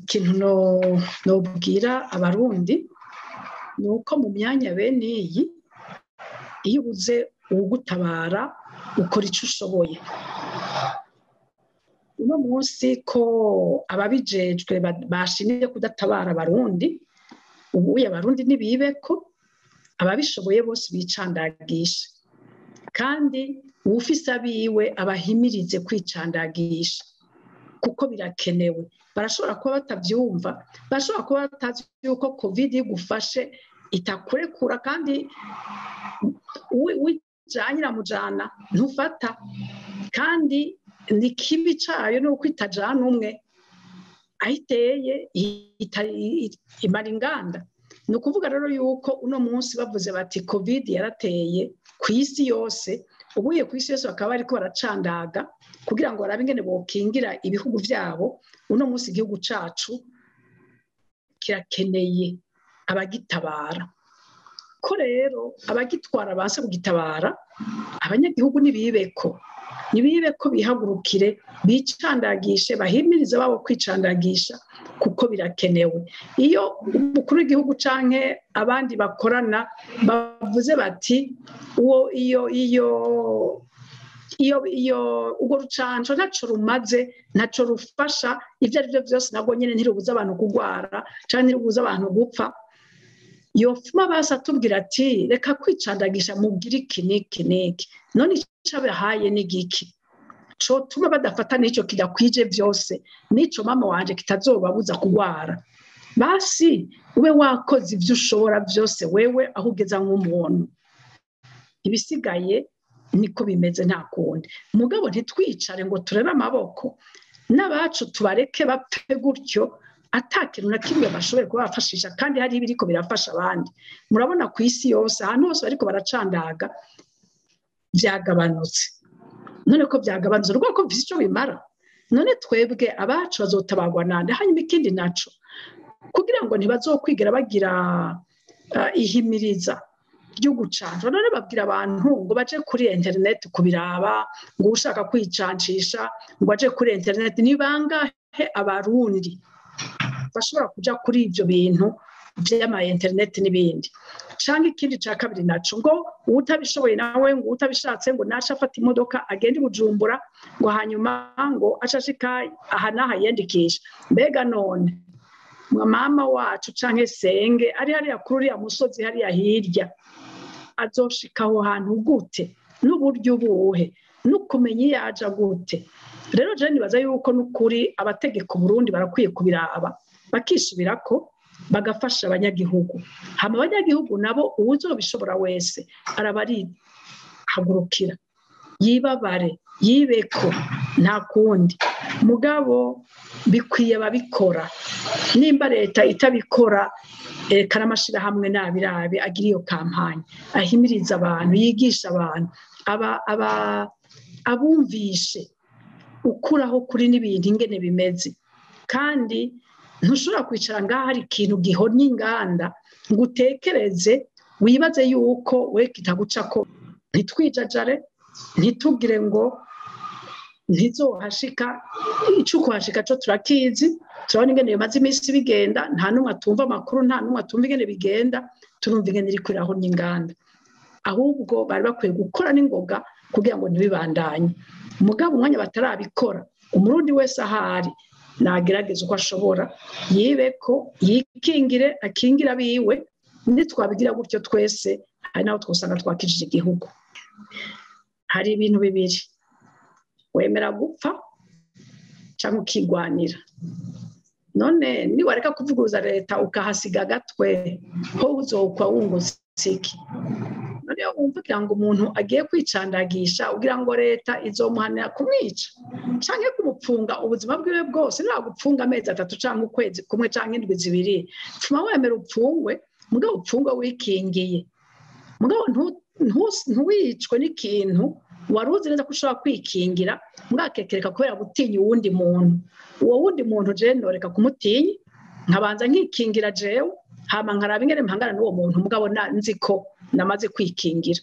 Ikintu nobwira Abarundi ni uko mu myanya bene iyi, iyo ubuze uwugutabara ukora icyo ushoboye. Uno munsi ko ababijejwe bashimye kudatabara Abarundi, ubuye Abarundi ntibibeko, ababishoboye bose bicandagisha, kandi uwufise abiwe abahimirize kwicandagisha kuko birakenewe. Barashobora kuba batavyumva, barashobora kuba batazi yuko COVID igufashe itakurekura, kandi wijanye iramujana ntufata, kandi ni kibi cayo nuko itajana umwe, aho iteye imara inganda. Ni ukuvuga rero yuko uno munsi bavuze bati COVID yarateye ku isi yose, ubuye ku isi yose bakaba bariko baracandaga kugira ngo barabe ingene bokingira ibihugu vyabo. Uno munsi igihugu cacu kirakeneye abagitabara. Ko rero abagitwara banse kugitabara, abanyagihugu nibibeko, nibibeko bihagurukire, bicandagishe, bahimirize babo kwicandagisha kuko birakenewe. Iyo umukuru w'igihugu canke abandi bakorana bavuze bati uwo iyo iyo iyo iyo urwo rucanco ntaco rumaze, ntaco rufasha, ivyo ari vyo vyose nabwo nyene ntirubuza abantu kugwara canke ntirubuza abantu gupfa, yofuma basa atubwira ati reka kwicandagisha mugire iki n'iki n'iki. None ico abahaye ni giki cotuma badafata n'ico kidakwije vyose, n'ico mama wanje kitazobabuza kugwara? Basi ube wakoze ivyo ushobora vyose wewe aho ugeza nk'umuntu, ibisigaye niko bimeze nta kundi. Mugabo ntitwicare ngo turebe amaboko n'abacu tubareke bapfe gutyo ata kintu na kimwe bashoboye kubafashisha, kandi hari ibiriko birafasha abandi. Murabona ku isi yose ahantu hose bariko baracandaga vyagabanutse. None ko vyagabanutse urwo ko bifise ico bimara, none twebwe abacu bazotabagwa nande? Hanyuma ikindi naco, kugira ngo ntibazokwigera bagira ihimiriza ryo gucanca, none babwira abantu ngo baje kuri internet kubiraba, ngo ushaka kwicancisha ngo aje kuri internet. Ni bangahe Abarundi bashobora kuja kuri ivyo bintu vy'ama internet n'ibindi? Canke ikindi ca kabiri naco, ngo uwutabishoboye nawe, ngo uwutabishatse ngo nace afata imodoka agende i Bujumbura, ngo hanyuma ngo ace ashika aha n'aha yiyandikisha. Mbega none mama wacu canke senge ari hariya kuri uriya musozi hariya hirya, azoshika aho hantu gute? N'uburyo ubuhe? N'ukumenya iyo aja gute? Rero je nibaza yuko n'ukuri abategeka Burundi barakwiye kubiraba, bakisubirako, bagafasha abanyagihugu. Hama abanyagihugu nabo uwuzobishobora wese arabarihagurukira, yibabare, yibeko, nta kundi. Mugabo bikwiye ababikora. Nimba leta itabikora, reka n'amashirahamwe nabirabe agira iyo kampanye, ahimiriza abantu, yigisha abantu, abumvishe ukuraho kuri n'ibintu ingene bimeze. Kandi ntushobora kwicara ngaha hari ikintu gihonye inganda ngo utekereze wibaze yuko we kitagucako. Ntitwijajare, ntitugire ngo ntizohashika. Ico kuhashika co turakizi, turabona ingene bimaze iminsi bigenda, nta n'umwe atumva amakuru, nta n'umwe atumva ingene bigenda, turumva ingene iriko irahonye inganda. Ahubwo bari bakwiye gukora n'ingoga kugira ngo ntibibandanye. Mugabo umwanya batarabikora, Umurundi wese ahari nagerageza uko ashobora, yibeko, yikingire, akingire abiwe. Nitwabigira gutyo twese hari naho twosanga twakijije igihugu. Hari ibintu bibiri: wemera gupfa canke ukigwanira. None niwareka kuvuguruza leta ukahasiga agatwe, ho uzokwa wungutse iki? None wumva ugira ngo umuntu agiye kwicandagisha, ugira ngo leta izomuhanira kumwica canke kumupfunga ubuzima bwiwe bwose? Nagupfunga amezi 3 canke ukwezi kumwe canke indwi 2, pfuma wemera upfungwe, mugabo upfungwe wikingiye. Mugabo ntuwicwe n'ikintu wari uzi neza ko ushobora kwikingira, mwakekereka kubera gutinya uwundi muntu. Uwo wundi muntu je noreka kumutinya, nkabanza nkikingira jewe, hama nkaraba ingene mpangana n'uwo muntu, mugabo nzi ko namaze kwikingira.